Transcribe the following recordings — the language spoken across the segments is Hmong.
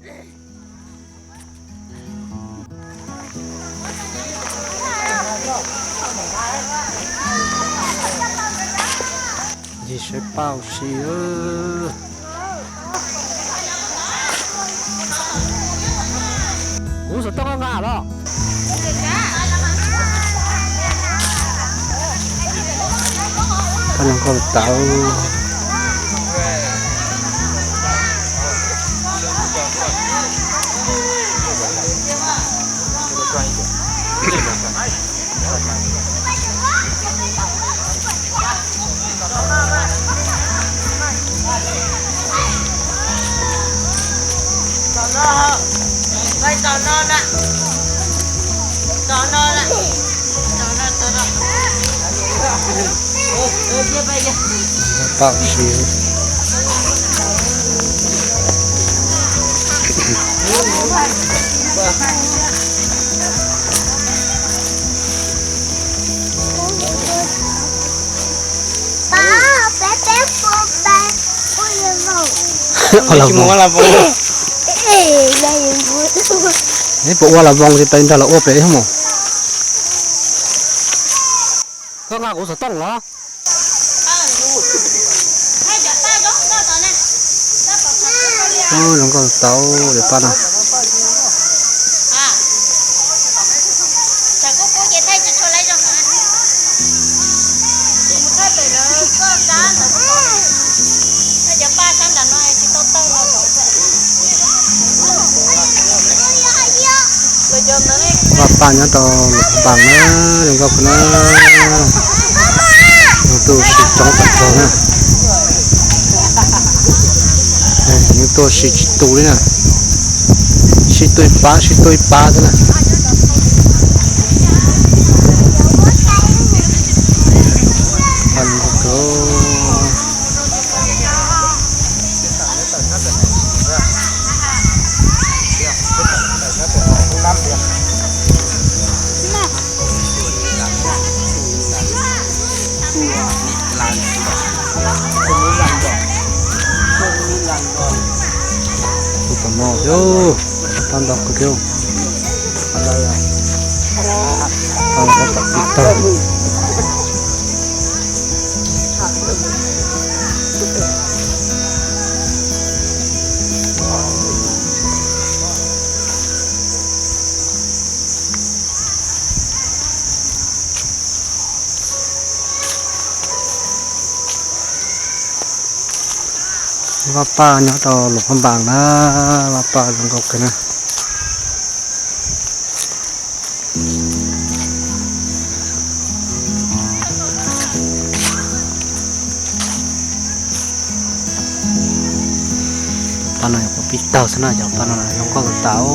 Ncig saib paj ua si. Kuv xov tooj nqa los. Paj hluas nkauj tawv. Paj ua si. Ua las voos. Neb puas ua las voos ces peb nrog los ua pem mus. Koj nqa kuv xov tooj los. Zoo nkauj tau cov paj no. Vaj paj nyob rau Luam Npas na, zoo nkauj kawg na. Yus tuaj sib coob tag nrho na. Yus tuaj sib tsis tu li na. Sib tu ib pab, sib tu ib pab xwb na. Tus tom no, paj ntau kawg kiag. Paj ntau tom pib tag. Vaj paj nyob rau Luam Phaj Npas na, vaj paj zoo nkauj kawg na. Paj no yog kuv pib tag xwb na, cov paj no zoo nkauj tas tas.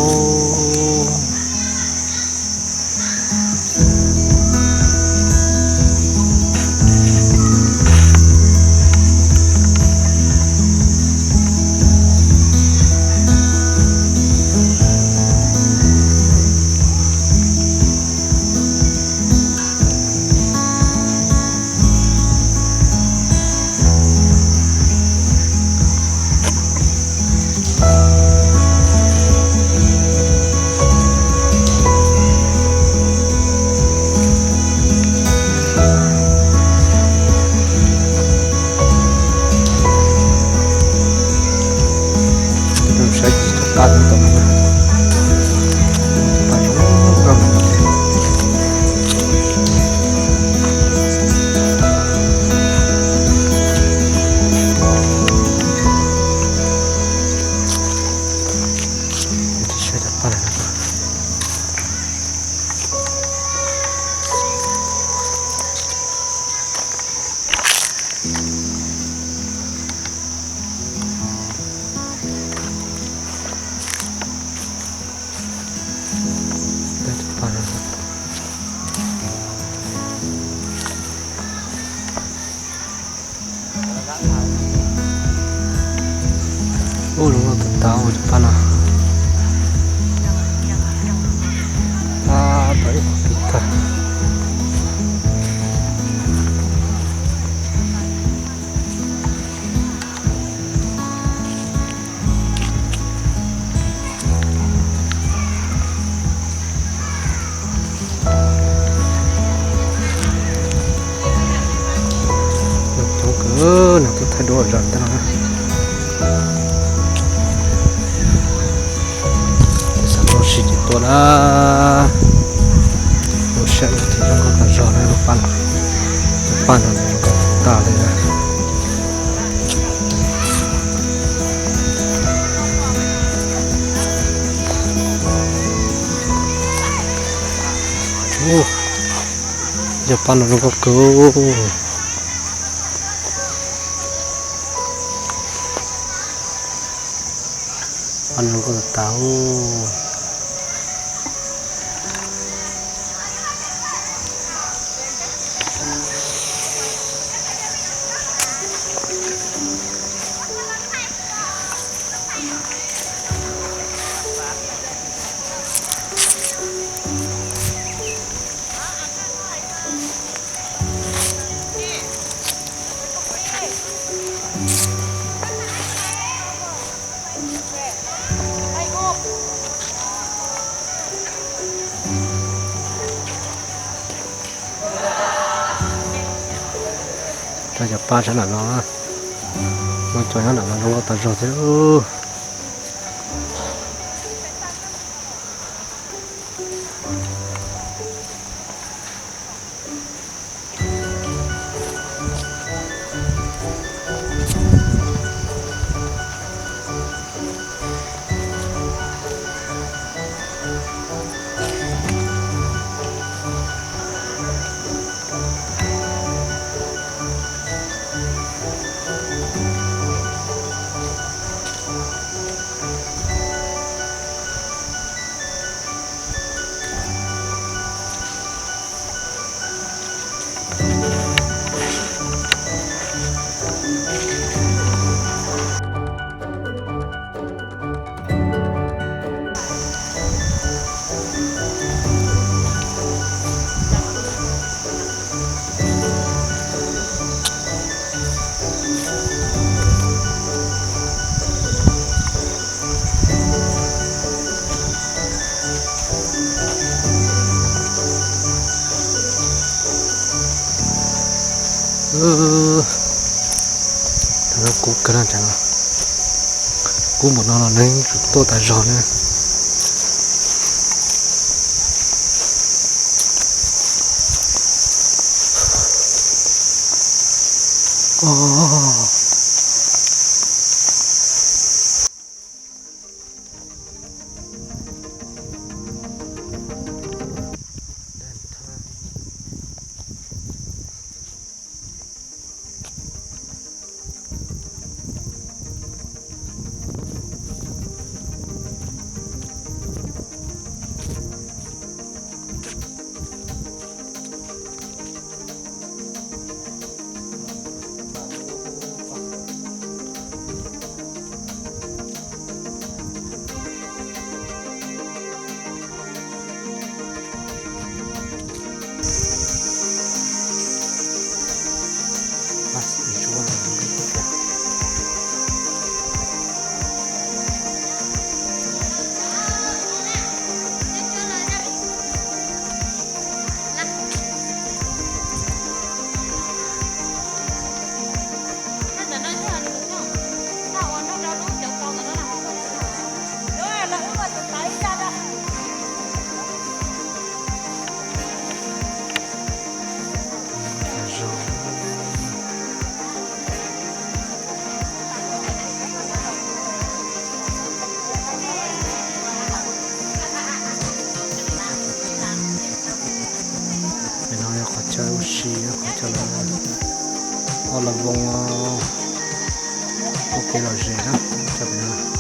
Saib cov paj no, paj zoo nkauj. Saib cov paj no. Ub, zoo nkauj tas tas cov paj no. Pab tau ib qho pib tag. Zos ntawm no na. Xav tuaj ua si ces tuaj na. Ua siab ua tim zoo nkauj tas zog na, lub paj, lub paj no zoo nkauj tas li na. Ua, yog paj no zoo nkauj kawg. Paj no zoo nkauj tas tas. Cov paj sab nram no, muaj cov nyob nram no zoo nkauj tas zog thiab. Kub kawg no, kub npaum no los neeg tsuas tuaj tas zog na. Pem no yog qhov chaw ua si, qhov chaw ob laj voos ua kev lom zem na, chaw pem no.